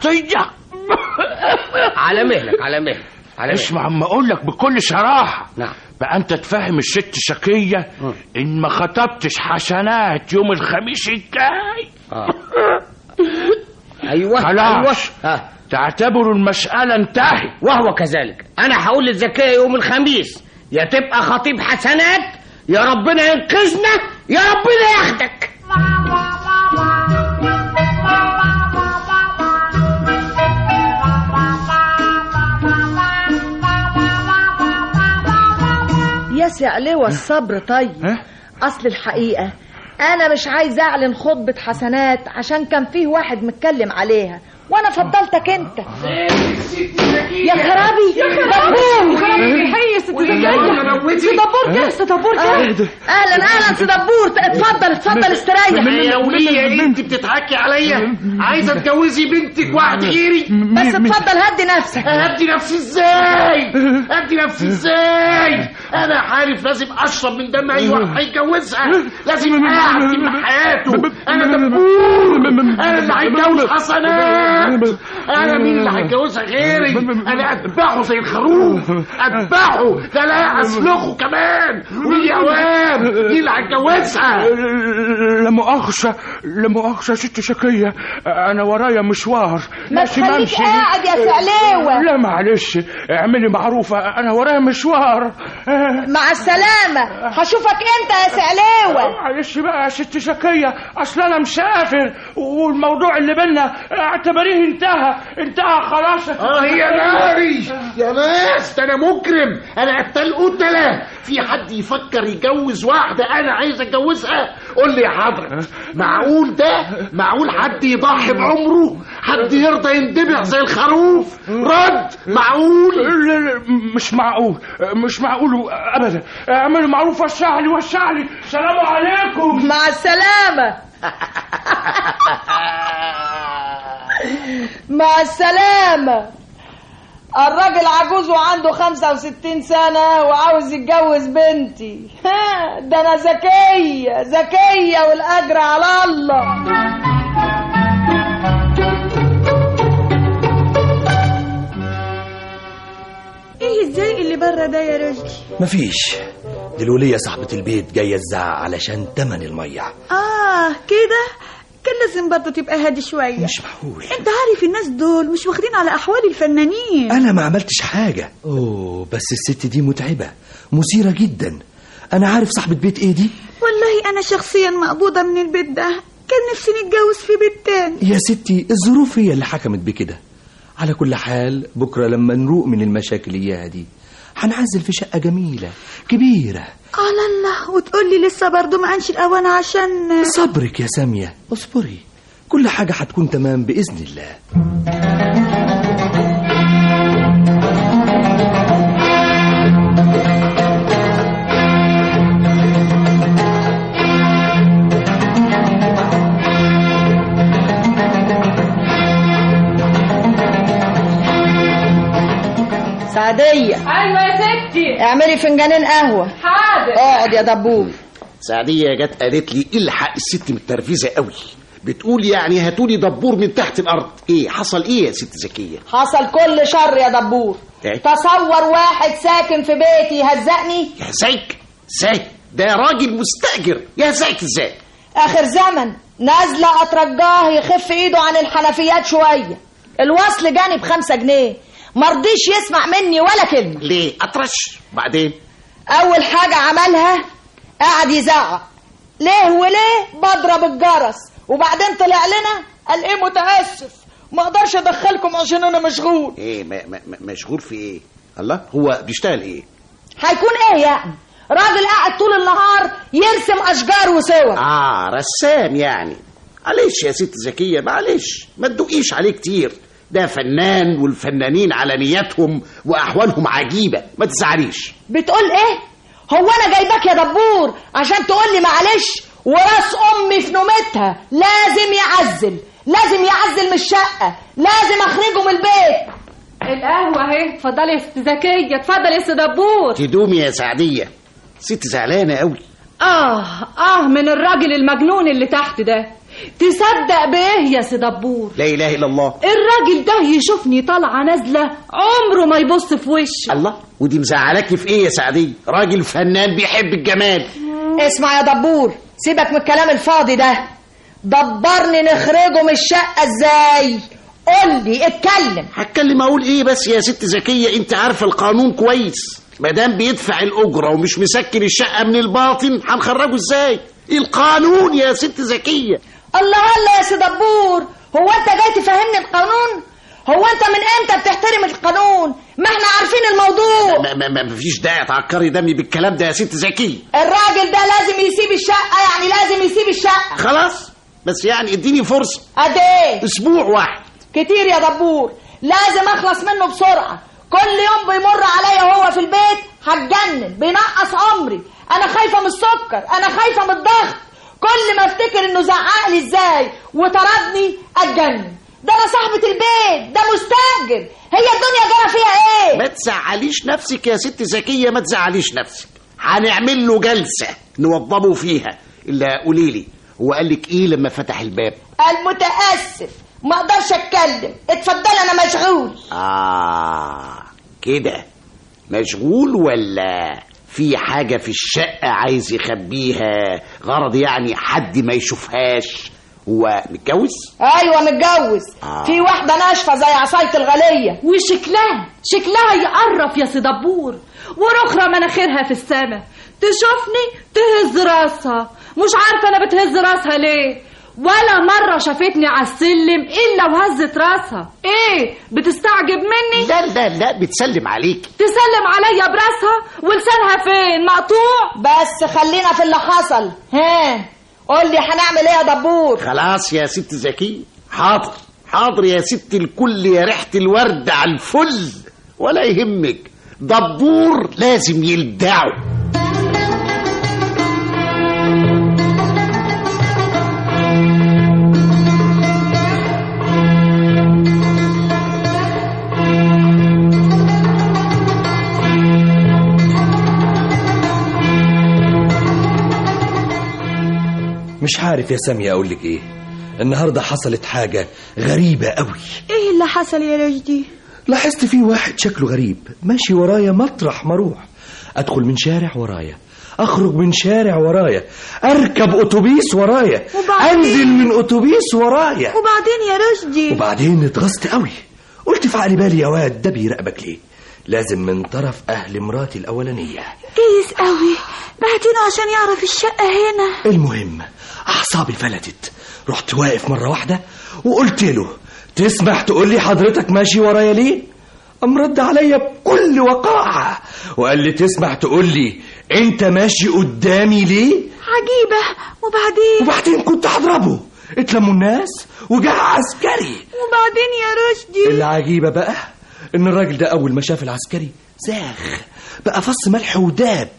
عطية. على مهلك على مهلك. اسمع اما اقول لك بكل صراحة. نعم. بقى انت تفهم الست شكيه ان ما خطبتش حسنات يوم الخميس الجاي. ايوه خلاص. ايوه. تعتبر المسالة انتهت. وهو كذلك. انا هقول للزكيه يوم الخميس يا تبقى خطيب حسنات يا ربنا ينقذنا يا ربنا ياخدك. يا سي علوة الصبر. طيب اصل الحقيقة انا مش عايزه اعلن خطبه حسنات عشان كان فيه واحد متكلم عليها وانا فضلتك انت. يا خرابي يا خرابي يا ست زكية. سي دبور جه، سي دبور جه. اهلا اهلا سي دبور، اتفضل اتفضل استريح. يا وليه انت بتضحكي عليا؟ عايزه تجوزي بنتك واحد غيري؟ بس اتفضل هدي نفسك. هدي نفسي ازاي؟ هدي نفسي ازاي؟ انا عارف لازم اشرب من دم اي واحد هيتجوزها، لازم اعدي من حياته. انا دبور، انا اللي هيتجوز حسنات، انا مين اللي هيتجوزها غيري؟ انا اذبحه زي الخروف، اذبحه، ده لا اسلخه كمان. ويا وام مين اللي هيتجوزها؟ لا مؤاخذة لا مؤاخذة ست شكيه، انا ورايا مشوار. ما تخليك قاعد يا سعلاوه. لا معلش اعملي معروفة، انا ورايا مشوار. مع السلامة، هشوفك امتى يا سعلاوه؟ معلش بقى يا ست شكيه، اصل انا مسافر والموضوع اللي بينا اعتبريه انتهى، انتهى خلاص. يا ناري يا ناس، ده انا مجرم، انا قتال قتله. في حد يفكر يجوز واحدة انا عايز اتجوزها؟ قول لي يا حضرتك، معقول ده؟ معقول حد يضحي بعمره؟ حد يرضى يندبح زي الخروف؟ رد، معقول؟ لا لا مش معقول، مش معقول ابدا. اعملوا معروف، وسع لي وسع لي. سلام عليكم. مع السلامة. مع السلامة. الراجل عجوز وعنده 65 سنة وعاوز يتجوز بنتي. ده أنا ذكية ذكية والأجر على الله. ايه الزعيق اللي بره ده يا رشدي؟ مفيش، دي الولية صاحبة البيت جاية تزعق علشان تمن المية. كده كان لازم برضه تبقى هادي شوية. مش معقول، انت عارف الناس دول مش واخدين على احوال الفنانين. انا ما عملتش حاجة. اوه بس الست دي متعبة مثيرة جدا. انا عارف صاحبة بيت ايه دي. والله انا شخصيا مقبوضة من البيت ده، كان نفسي نتجوز في بيت تاني. يا ستي الظروف هي اللي حكمت بكده. على كل حال بكرة لما نروق من المشاكل اياها دي هنعزل في شقة جميلة كبيرة. على الله. وتقولي لسه برضو ما قانش الأوان عشان صبرك يا سامية، اصبري، كل حاجة هتكون تمام بإذن الله. سعدية. ايوه يا ستي. اعملي فنجانين قهوة. حاضر. اقعد يا دبور. سعدية جت قالت لي الحق الست متنرفزة قوي، بتقول يعني هاتولي دبور من تحت الارض. ايه حصل؟ ايه يا ست زكية؟ حصل كل شر يا دبور. إيه؟ تصور واحد ساكن في بيتي يهزقني. يهزقك؟ ازاي؟ ده راجل مستأجر، يهزقك ازاي؟ اخر زمن نازلة اترجاه يخف ايده عن الحنفيات شوية. الوصل جاني ب5 جنيه، مرضيش يسمع مني ولا كلمة. ليه؟ أطرش. بعدين أول حاجة عملها قعد يزعق ليه وليه، بضرب الجرس. وبعدين طلع لنا قال ايه متأسف ما اقدرش ادخلكم عشان انا مشغول. ايه ما مشغول في ايه؟ الله، هو بيشتغل ايه؟ هيكون ايه يعني؟ راجل قاعد طول النهار يرسم اشجار وصور. رسام يعني. معلش يا ست زكية، معلش، ما تدقيش عليه كتير، ده فنان والفنانين على نياتهم واحوالهم عجيبة، ما تزعليش. بتقول ايه؟ هو انا جايبك يا دبور عشان تقول لي معلش؟ وراس امي في نومتها لازم يعزل، لازم يعزل من الشقة، لازم اخرجه من البيت. القهوة اهي، اتفضلي يا ست زكية، اتفضلي يا ست دبور. تدومي يا سعديه، ست زعلانة قوي. من الراجل المجنون اللي تحت ده. تصدق بايه يا سي دبور؟ لا اله الا الله. الراجل ده يشوفني طالعه نازله عمره ما يبص في وشي. الله، ودي مزعلاكي في ايه يا سعديه؟ راجل فنان بيحب الجمال. اسمع يا دبور، سيبك من الكلام الفاضي ده. دبرني نخرجه من الشقة ازاي؟ قول لي، اتكلم. هتكلم اقول ايه بس يا ست زكية؟ انت عارفه القانون كويس، مادام بيدفع الاجرة ومش مسكن الشقة من الباطن هنخرجه ازاي؟ القانون يا ست زكية. الله الله يا سي دبور، هو انت جاي تفهمني القانون؟ هو انت من امتى بتحترم القانون؟ ما احنا عارفين الموضوع. ما فيش داعي تعكري دمي بالكلام ده يا ست زكية. الراجل ده لازم يسيب الشقة، يعني لازم يسيب الشقة. خلاص، بس يعني اديني فرصة. قد ايه؟ اسبوع واحد. كتير يا دبور، لازم اخلص منه بسرعة. كل يوم بيمر عليا وهو في البيت هتجنن، بينقص عمري. انا خايفة من السكر، انا خايفة من الضغط. كل ما افتكر انه زعق لي ازاي وطردني اتجنن. ده انا صاحبة البيت، ده مستاجر، هي الدنيا جرى فيها ايه؟ ما تزعليش نفسك يا ست زكية، ما تزعليش نفسك. هنعمل له جلسة نوضبه فيها. الا قولي لي، هو قال لك ايه لما فتح الباب؟ قال متأسف ما اقدرش اتكلم، اتفضل انا مشغول. كده مشغول ولا في حاجة في الشقة عايز يخبيها، غرض يعني حد ما يشوفهاش؟ هو متجوز؟ ايوه متجوز. في واحدة ناشفة زي عصاية الغلية، وشكلها شكلها يقرف يا سي دبور، ورخرة مناخيرها في السما. تشوفني تهز راسها، مش عارفة انا بتهز راسها ليه. ولا مرة شافتني على السلم إلا وهزت راسها. إيه بتستعجب مني؟ لا لا لا، بتسلم عليك. تسلم عليا براسها ولسانها فين؟ مقطوع. بس خلينا في اللي حصل. ها قول لي هنعمل ايه يا دبور؟ خلاص يا ست زكية، حاضر حاضر يا ست الكل، يا ريحة الورد على الفل، ولا يهمك، دبور لازم يلدعه. مش عارف يا سامية أقول لك إيه. النهاردة حصلت حاجة غريبة قوي. إيه اللي حصل يا رشدي؟ لاحظت في واحد شكله غريب ماشي ورايا مطرح ما اروح. أدخل من شارع ورايا، أخرج من شارع ورايا، أركب أتوبيس ورايا، أنزل من أتوبيس ورايا. وبعدين يا رشدي؟ وبعدين اتغصت قوي، قلت في عقلي بالي يا واد ده بيراقبك ليه؟ لازم من طرف أهل مراتي الأولانية. جايز قوي بعتينه عشان يعرف الشقة هنا. المهم أعصابي فلتت، رحت واقف مرة واحدة وقلت له تسمح تقول لي حضرتك ماشي ورايا ليه؟ قام رد عليا بكل وقاحة وقال لي تسمح تقول لي انت ماشي قدامي ليه؟ عجيبة. وبعدين كنت هضربه. اتلموا الناس وجاء عسكري. وبعدين يا رشدي؟ العجيبة بقى ان الراجل ده اول ما شاف العسكري زاغ بقى فص ملح وداب.